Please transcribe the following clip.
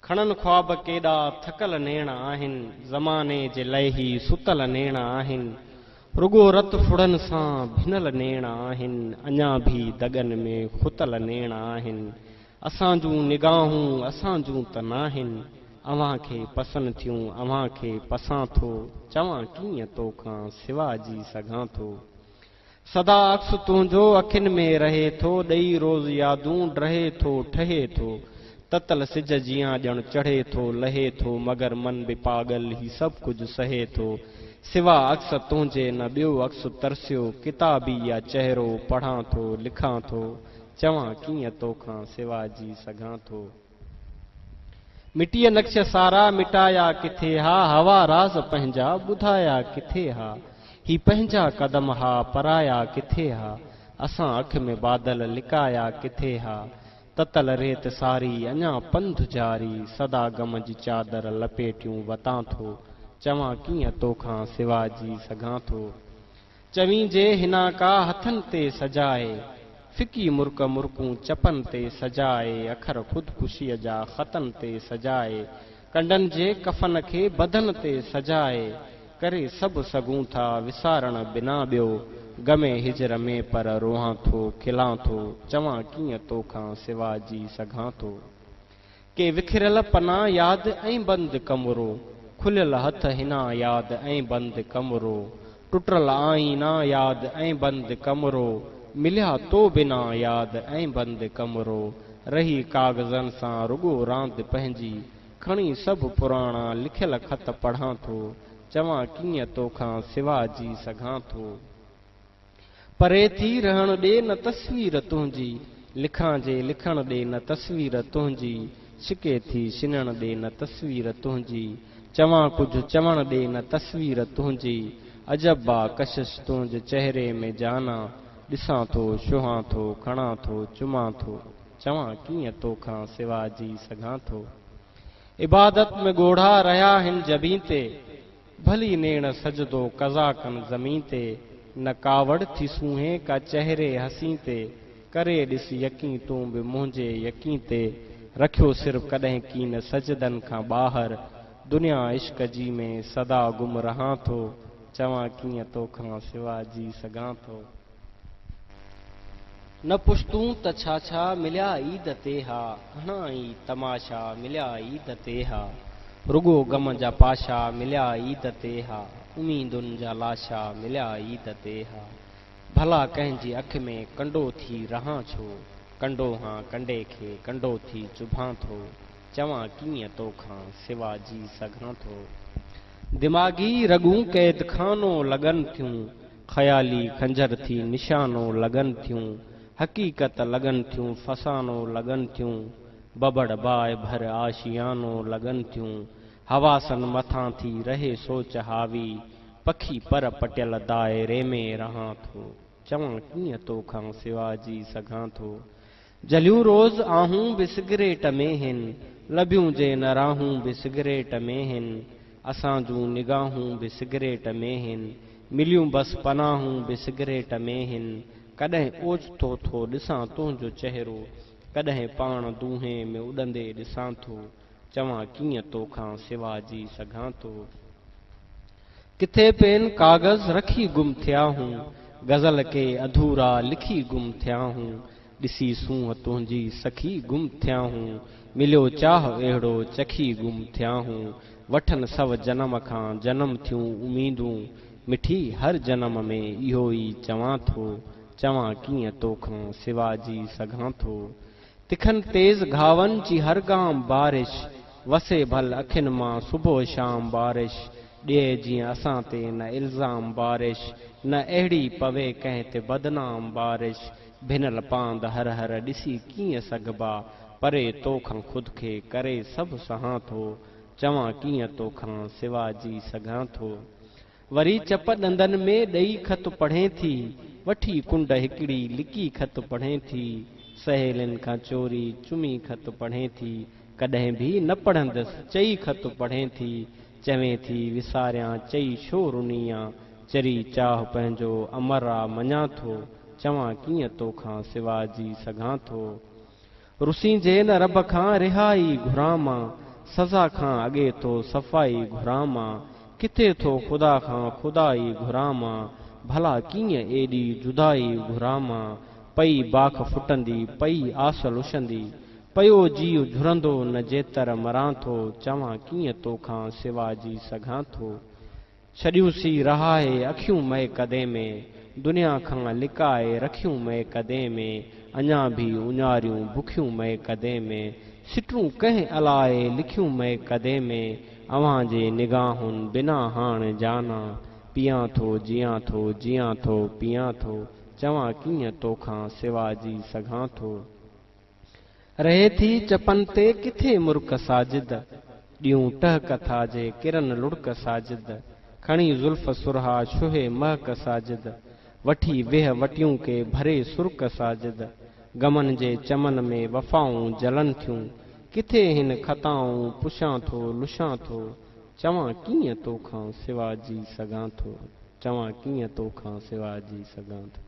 کڻن خواب ڪيڏا ٿڪل نيڻ آهن، زماني جي لئه هي ستل نيڻ آهن. رڳو رت ڦڙن سان ڀنل نيڻ آهن، اڃا ڀي دڳن ۾ کتل نيڻ آهن. اسان جون نگاهون اسان جون ته ناهن، اوهان کي پسن ٿيون اوهان کي پسان ٿو، چوان ڪيئن توکان سوا جي سگهان ٿو. سدا عڪس تنهنجو اکين ۾ رهي ٿو، ڏئي روز يادون ڊهي ٿو ٺهي ٿو. تتل سج جيان ڄڻ چڙهي ٿو لهي ٿو، مگر من به پاڳل هي سڀ ڪجهه سهي ٿو. سوا عڪس تنهنجي نه ٻيو عڪس ترسيو، ڪتابي يا چهرو پڙهان ٿو لکان ٿو، چوان ڪيئن توکان سوا جي سگهان ٿو. مٽيء نقش سارا مٽايا ڪٿي ها، هوا راز پنهنجا ٻڌايا ڪٿي ها، هي پنهنجا قدم ها پرايا ڪٿي ها، اسان اک ۾ بادل لڪايا ڪٿي ها، تتل ريت ساري اڃا پنڌ جاري، سدا غم جي چادر لپيٽيون وتان ٿو، چوان ڪيئن توکان سوا جي سگهان ٿو. چوين جي حنا ڪا هٿن تي سجائي، ڦڪي مرڪ مرڪون چپن تي سجائي، اکر خودڪشيء جا خطن تي سجائي، ڪنڊن جي ڪفن کي بدن تي سجائي، ڪري سڀ سگهون ٿا وسارڻ بنا ٻيو، غم هجر ۾ پر روئان ٿو کلان ٿو، چوان ڪيئن توکان سوا جي سگهان ٿو. ڪي وکريل پنا ياد ۽ بند ڪمرو، کليل هٿ حنا ياد ۽ بند ڪمرو، ٽٽل آئينا ياد ۽ بند ڪمرو، مليا تو بنا ياد ۽ بند ڪمرو، رهي ڪاغذن سان رڳو راند پنهنجي، کڻي سڀ پراڻا لکيل خط پڙهان ٿو، چوان ڪيئن توکان سوا جي سگهان ٿو. پري ٿي رهڻ ڏي نه تصوير تنهنجي، لکان جي لکڻ ڏي نه تصوير تنهنجي، ڇڪي ٿي ڇنڻ ڏي نه تصوير تنهنجي، چوان ڪجهه چوڻ ڏي نه تصوير تنهنجي، عجب آ ڪشش تنهنجي چهري ۾ جانا، ڏسان ٿو ڇهان ٿو کڻان ٿو چمان ٿو، چوان ڪيئن توکان سوا جي سگهان ٿو. عبادت ۾ ڳوڙها رهيا هن جبين تي، ڀلي نيڻ سجدو قضا ڪن زمين تي، نه ڪاوڙ ٿي سونهين ڪا چهري حسين تي، ڪري ڏس يقين تون به منهنجي يقين تي، رکيو سر ڪڏهن ڪين سجدن کان ٻاهر، دنيا عشق جي ۾ سدا گم رهان ٿو، چوان ڪيئن توکان سوا جي سگهان ٿو. نه پڇتون ته ڇا ڇا مليا عيد تي ها گهڻا ئي تماشا مليا عيد تي ها رڳو غم جا پاشا مليا عيد تي ها اميدن جا لاشا مليا عيد تي ها ڀلا ڪنهن جي اک ۾ ڪنڊو ٿي رهان ڇو ڪنڊو هان ڪنڊي کي ڪنڊو ٿي چڀان ٿو چوان ڪيئن توکان سوا جي سگهان ٿو دماغي رڳون قيدخانو لڳن ٿيون خيالي خنجر ٿي نشانو لڳن ٿيون، حقيقت لڳن ٿيون فسانو لڳن ٿيون، ببڙ باهه ڀر آشيانو لڳن ٿيون، حواسن مٿان ٿي رهي سوچ حاوي، پکي پر پٽيل دائري ۾ رهان ٿو، چوان ڪيئن توکان سوا جي سگهان ٿو. جهليون روز آهون به سگريٽ ۾ هن، لڀيون جي نه راهون به سگريٽ ۾ هن، اسان جون نگاهون به سگريٽ ۾ هن، مليون بس پناهون به سگريٽ ۾ هن، ڪڏهن اوچتو ٿو ڏسان تنهنجو چهرو، ڪڏهن پاڻ دونهين ۾ اڏندي ڏسان ٿو، چوان ڪيئن توکان سوا جي سگهان ٿو. ڪٿي پين ڪاغذ رکي گم ٿيا هون، غزل ڪي اڌورا لکي گم ٿيا هون، ڏسي سونهن تنهنجي سکي گم ٿيا هون، مليو چاهه اهڙو چکي گم ٿيا هون، وٺن سو جنم کان جنم ٿيون اميدون، مٺي هر جنم ۾ اهو ئي چوان ٿو، چوان ڪيئن توکان سوا جي سگهان ٿو. تکن تيز گهاون جي هر گام بارش، وسي ڀل اکين مان صبح شام بارش، ڏئي جيئن اسان تي نه الزام بارش، نه اهڙي پوي ڪنهن تي بدنام بارش، ڀنل پاند هر هر ڏسي ڪيئن سگهبا، پري تو کان خود کي ڪري سڀ سهان ٿو، چوان ڪيئن تو کان سوا جي سگهان ٿو. وري چپ ڏندن ۾ ڏئي خط پڙهين ٿي، وٺي ڪنڊ هڪڙي لڪي خط پڙهين ٿي، سهيلين کان چوري چمي خط پڙهين ٿي، ڪڏهن ڀي نه پڙهندس چئي خط پڙهين ٿي، چوين ٿي وساريان چئي ڇو رني آن، چري چاهه پنهنجو امر آ مڃان ٿو، چوان ڪيئن توکان سوا جي سگهان ٿو. رسين جي نه رب کان رهائي گهران مان، سزا کان اڳي ٿو صفائي گهران مان، ڪٿي ٿو خدا کان خدائي گهران مان، ڀلا ڪيئن ايڏي جدائي گهران مان، پئي باک ڦٽندي، پئي آس لڇندي، پيو جيء جهرندو نه جيتر مران ٿو، چوان ڪيئن توکان سوا جي سگهان ٿو. ڇڏيون سي رهائي اکيون مئي ڪدي ۾، دنيا کان لڪائي رکيون مئي ڪدي ۾، اڃا ڀي اڃاريون بکيون مئي ڪدي ۾، سٽون ڪنهن الائي لکيون مئي ڪدي ۾، اوهان جي نگاهن بنا هاڻ جانا، پيان ٿو جيان ٿو جيان ٿو پيان ٿو، چوان ڪيئن توکان سوا جي سگهان ٿو. رهي ٿي چپن تي ڪٿي مرڪ ساجد، ڏيون ٽهڪ ٿا جي ڪرن لڙڪ ساجد، کڻي زلف سرها ڇهي مهڪ ساجد، وٺي 20 وٽيون ڪي ڀري سرڪ ساجد، غمن جي چمن ۾ وفائون جلن ٿيون، ڪٿي هن خطائون پڇان ٿو لڇان ٿو، چوان ڪيئن توکان سوا جي سگهان ٿو، چوان ڪيئن توکان سوا جي سگهان ٿو.